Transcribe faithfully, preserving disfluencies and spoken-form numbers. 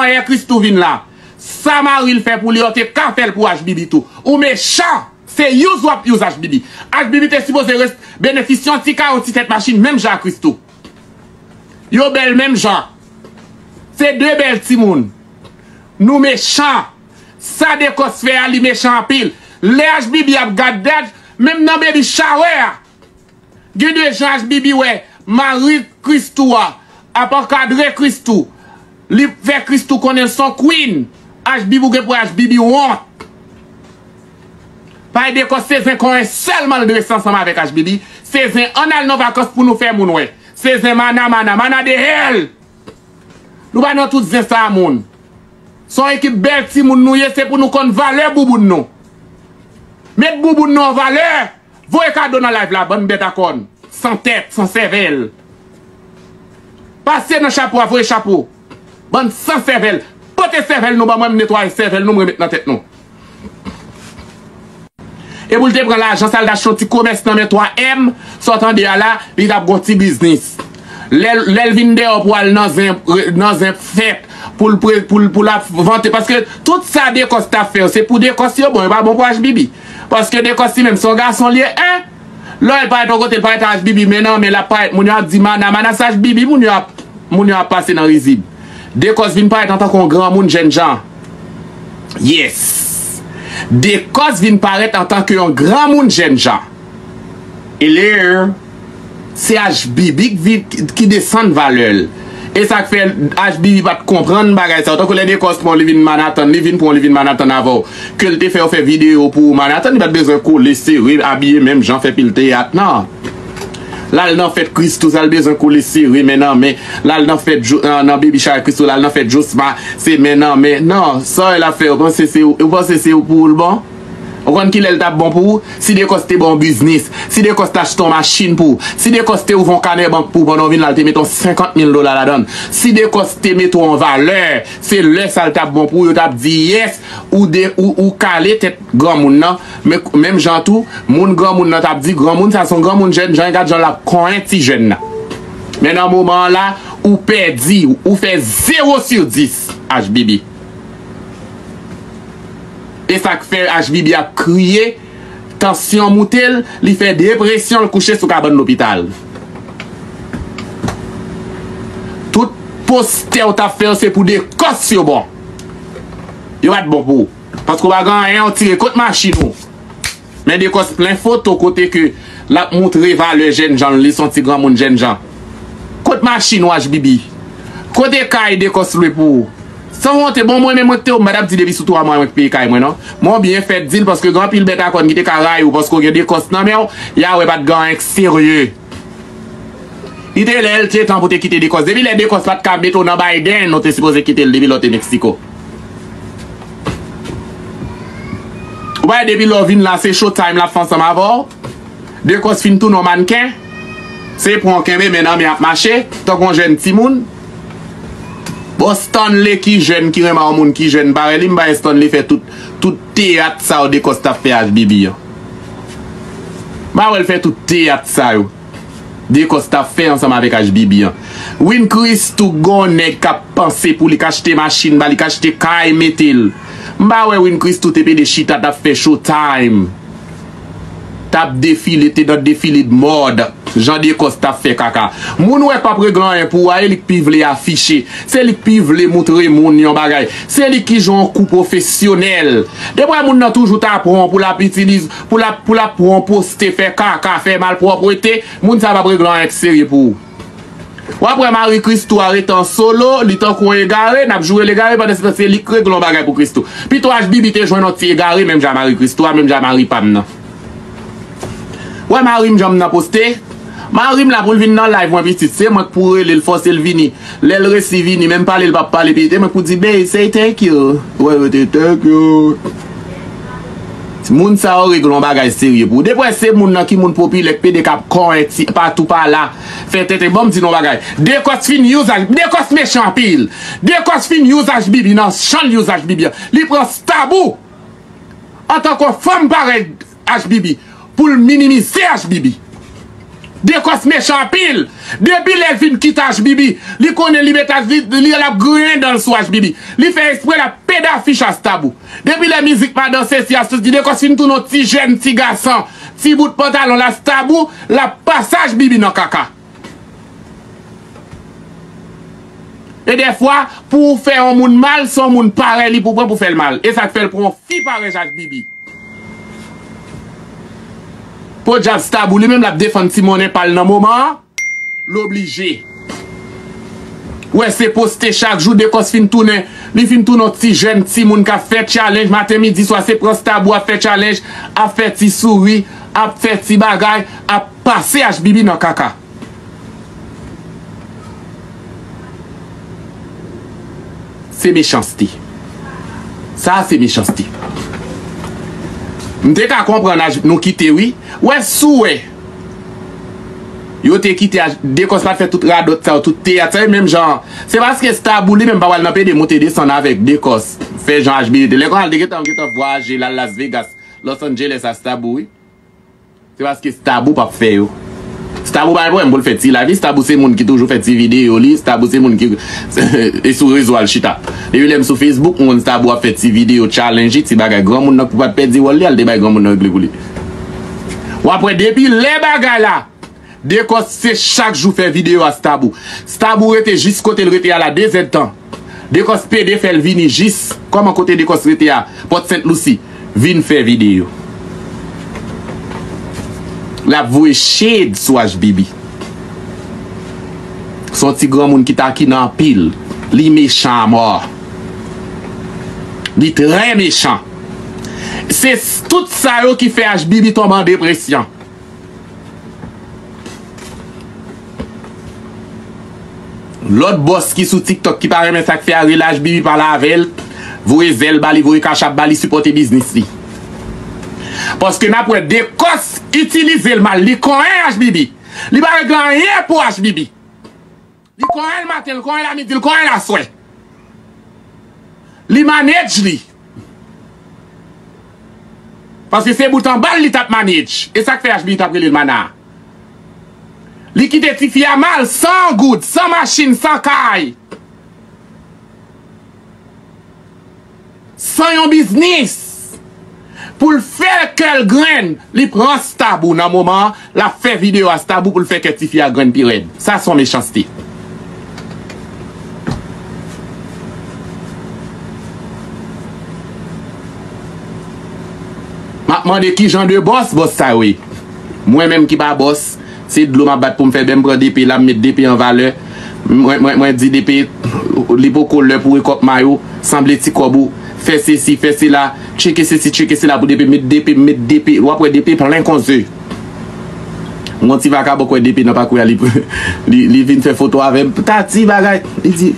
Ayè Christoo vin la. Sa mari l fè pou li, ou te ka fè l pou H B B tou. Ou mechan. Se use w ap use H B B. H B B te sipoze rest benefisye yon ti kawo ti tèt machin menm jan ak Christoo. Yo bèl menm jan. Se de bèl timoun. Nou mechan. Sa Dekòs fè a, li mechan anpil. Lè H B B ap gad dat, menm nan baby shower a, gen de jan H B B wè mari Christoo a ap ankadre Christoo. Li fè Christoo konnen l se yon queen. H B B, ou gen pou H B B wont. Paske Dekòs se zen konyen sèlman l drese ansanm avèk H B B. Se zen ann al nan vakans pou nou fè moun wè. Se zen mana, mana, mana de hell. Nou pa nan tout zen sa a, moun. Se yon ekip bèl timoun nou ye, se pou nou konn valè bouboun nou. Met bouboun nou an valè. Voye kado nan live la, bann bèt a kòn. San tèt, san sèvèl. Pase nan chapo a, voye chapo. Bann san sèvèl. Pote sèvèl nou ban mwen, m netwaye sèvèl nou, m remèt nan tèt nou. E pou l te pran lajan sa, l t achte yon ti komès nan men twa M, sa w tande a la, li t ap gon ti biznis. Lè l, lè l vin deyò pou al nan zen, nan zen fèt, pou l pre-, pou l, pou l ap vante, paske tout sa Dekòs t ap fè yo, se pou Dekòs yo bon, yo pa bon pou H B B. Paske Dekòs li menm, se yon gason li ye, en. Lè w parèt yon kote, l parèt a H B B, men nan men, l ap parèt, moun yo ap di mana, mana se H B B, moun yo ap, moun yo ap pase nan rizib. Dekòs vin parèt antanke yon granmoun jènjan. Yes. Dekòs vin parèt antanke yon granmoun jènjan. E lè, se H B B ki vin, ki desann valè l. E sa k fè H B B pa t konprann bagay sa yo. Tankou lè Dekòs pran w, li vin Manhattan, li vin pran w, li vin Manhattan avè w. Ke l te fè yo fè videyo pou Manhattan, li pa t bezwen kole sere, abiye menm jan, fè pil teyat, non. L al nan fèt Christoo, sa l bezwen kole sere, men nan men. L al nan fèt Jo-, nan, nan baby shower Christoo, l al nan fèt Josma, se men nan men. Non, sa w wè l ap fè, ou panse se, ou panse se pou ou l bon? Ou konn kilè l t ap bon pou ou? Si Dekòs te ba w biznis, si Dekòs te achte yon machin pou ou, si Dekòs te ouvè yon kanè bank pou ou pandan w vin la, l te mete yon senkant mil dola ladan l, si Dekòs te mete w an valè, se lè sa l t ap bon pou ou, yo t ap di, yes, ou de, ou, ou kale tèt granmoun nan, men menm jan tou, moun granmoun nan t ap di, granmoun sa se yon granmoun jènjan, e gad jan l ap konyen ti jèn nan. Men nan moman an la, ou pèdi, ou fè zewo sou dis, H B B. E sa k fè H B B ap kriye, tansyon moute l, li fè depresyon, l kouche sou kabann lopital. Tout postè w t ap fè yo, se pou Dekòs yo bon. Yo pa t bon pou ou. Paske w pa gen anyen, w tire kot machin ou. Men Dekòs plen foto kote ke l ap moutre valè jènjan l, li se yon ti granmoun jènjan. Kot machin ou H B B? Kote kay Dekòs lwe pou ou? San wonte, bon, mwen menm mwen k te ou, m pa t ap di depi sou twa mwa mwen k peye kay mwen, non. Men w byen fè di l, paske gen anpil bèt a kòn ki te ka rayi w, paske w gen Dekòs nan men w, y a wè pa t gen anyen k serye. Li te lè l te tan pou te kite Dekòs. Depi lè Dekòs pa t ka mete w nan Biden, ou te sipoze kite l depi lè w te Meksiko. Ou pa wè depi lè w vin la, se Showtime l ap fè ansanm avè w. Dekòs fin tounen yon mannken. Se pran w kenbe, men nan men ap mache, tankou yon jèn timoun. Bon, Stanley ki jèn, ki renmen yon moun ki jèn parèy li, m pa wè Stanley fè tout, tout teyat sa yo Dekòs t ap fè H B B an. M pa wè l fè tout teyat sa yo. Dekòs t ap fè ansanm avèk H B B an. Win Christoo gon nèg k ap panse pou li, k achte machin ba li, k achte kay mete l. M pa wè Win Christoo te pede chita t ap fè Showtime. T ap defile, te nan defile de mòd. Jan Dekòs t ap fè kaka. Moun wè p ap regle anyen pou ou a, e li k pi vle afiche. Se li k pi vle moutre moun yon bagay. Se li ki jwe yon kou pwofesyonèl. Depi w wè moun nan toujou t ap pran w pou l ap itilize, pou l ap, pou l ap pran w poste, fè kaka, fè malpwòpte, moun sa p ap regle anyen k serye pou ou. W ap wè mari Christoo a rete an solo, li tankou yon egare, n ap joure l egare, pandan se tan se li k regle yon bagay pou Christoo. Pito H B B te jwenn yon ti egare, menm jan mari Christoo a, menm jan mari pa m nan. Wè mari m jan m nan poste. Mari m la pou l vin nan live mwen pitit. Se mwen k pou rele l, fòse l vini. Lè l resi vini, menm pale l p ap pale pitit. E mwen k pou di, babe, say thank you. Wè, yo te thank you. Moun sa yo regle yon bagay serye pou ou. Depi w wè se moun nan ki moun popilè k pede k ap konyen ti patou pa la. Fè tenten, ban m di nou yon bagay. Dekòs fin use H-, Dekòs mechan anpil. Dekòs fin use H B B nan jan l use H B B an. Li pran stab ou. Antanke yon fanm parèy H B B, pou l minimize H B B. Dekòs mechan anpil. Depi lè l fin kite H B B, li konnen li met H-, li, li, l ap griyen dan l sou H B B. Li fè espre l ap pede afich Astabou. Depi lè mizik pa danse, si Astou di Dekòs fin tounen yon ti jèn ti gason, ti bout pantalon l Astabou, l ap pase H B B nan kaka. E dèfwa, pou w fè yon moun mal, se yon moun parèy li pou w pran pou fè l mal. E sa k fè l pran yon fi parèy H B B. Podyab Stabou, li menm l ap defann ti monnen pa l nan moman an, l oblije. Wè, se poste chak jou, Dekòs fin tounen, li fin tounen yon ti jèn timoun k ap fè challenge maten, midi, swa, se pran Stabou ap fè challenge, ap fè ti souri, ap fè ti bagay, ap pase H B B nan kaka. Se mechanste. Sa a se mechanste. M te ka konprann aj-, nou kite wi. Wè, si w wè yo te kite aj-, Dekòs pa t fè tout radòt sa yo, tout teyat sa yo, menm jan. Se paske Stabou li menm pa pral nan pede monte desann avèk Dekòs. Fè jan H B B te. Lè konsa l te gentan, gentan vwayaje l al Las Vegas, Los Angeles a Stabou wi. Se paske Stabou p ap fè yo. Stabou pa gen pwoblèm pou l fè ti live li. Stabou se moun ki toujou fè ti videyo li. Stabou se moun ki e sou rezo a l chita. Depi lè m sou Facebook, m konn Stabou ap fè ti videyo challenge li, ti bagay. Granmoun nan pou pa t pèdi wòl li, al te bay granmoun nan regle pou li. W ap wè depi lè bagay la, Dekòs se chak jou fè videyo a Stabou. Stabou rete jis kote l rete a la de zèdtan. Dekòs pede fè l vini jis kòman kote Dekòs rete a, Pòt Sent Lousi, vin fè videyo. L ap voye shade sou H B B. Se yon ti granmoun ki takinan anpil. Li mechan amò. Li trè mechan. Se s-, tout sa yo ki fè H B B tonbe an depresyon. Lòt bòs ki sou TikTok ki pa renmen sa k fè a, rele H B B pale avè l, voye zèl ba li, voye kachap ba li, sipòte biznis li. Paske n ap wè Dekòs itilize l mal, li konyen H B B. Li pa regle anyen pou H B B. Li konyen l maten, li konyen l amidi, li konyen l aswè. Li manage li. Paske se bout anba l li t ap manage. E sa k fè H B B t ap rele l mana. Li kite tifi a mal, san goud, san machin, san kay. San yon biznis. Pou l fè kè l grenn, li pran Stabou nan moman an, l ap fè videyo a Stabou pou l fè kè tifi a grenn pi rèd. Sa se yon mechanste. M ap mande ki jan de bòs, bòs sa yo ye. Mwen menm ki pa bòs, se dlo m ap bat pou m fè bè, m pran D P la, m met D P an valè. Mwen, mwen, mwen di D P, li poko lè pou rekòp mayo, sanble ti kòb ou, fè sesi, fè sela, tcheke sesi, tcheke sela pou D P, met D P, met D P, w ap wè D P plen kon ze. Yon ti vakabon k wè D P nan pakou a, li, li, li vin fè foto avè m, ta ti bagay, li di,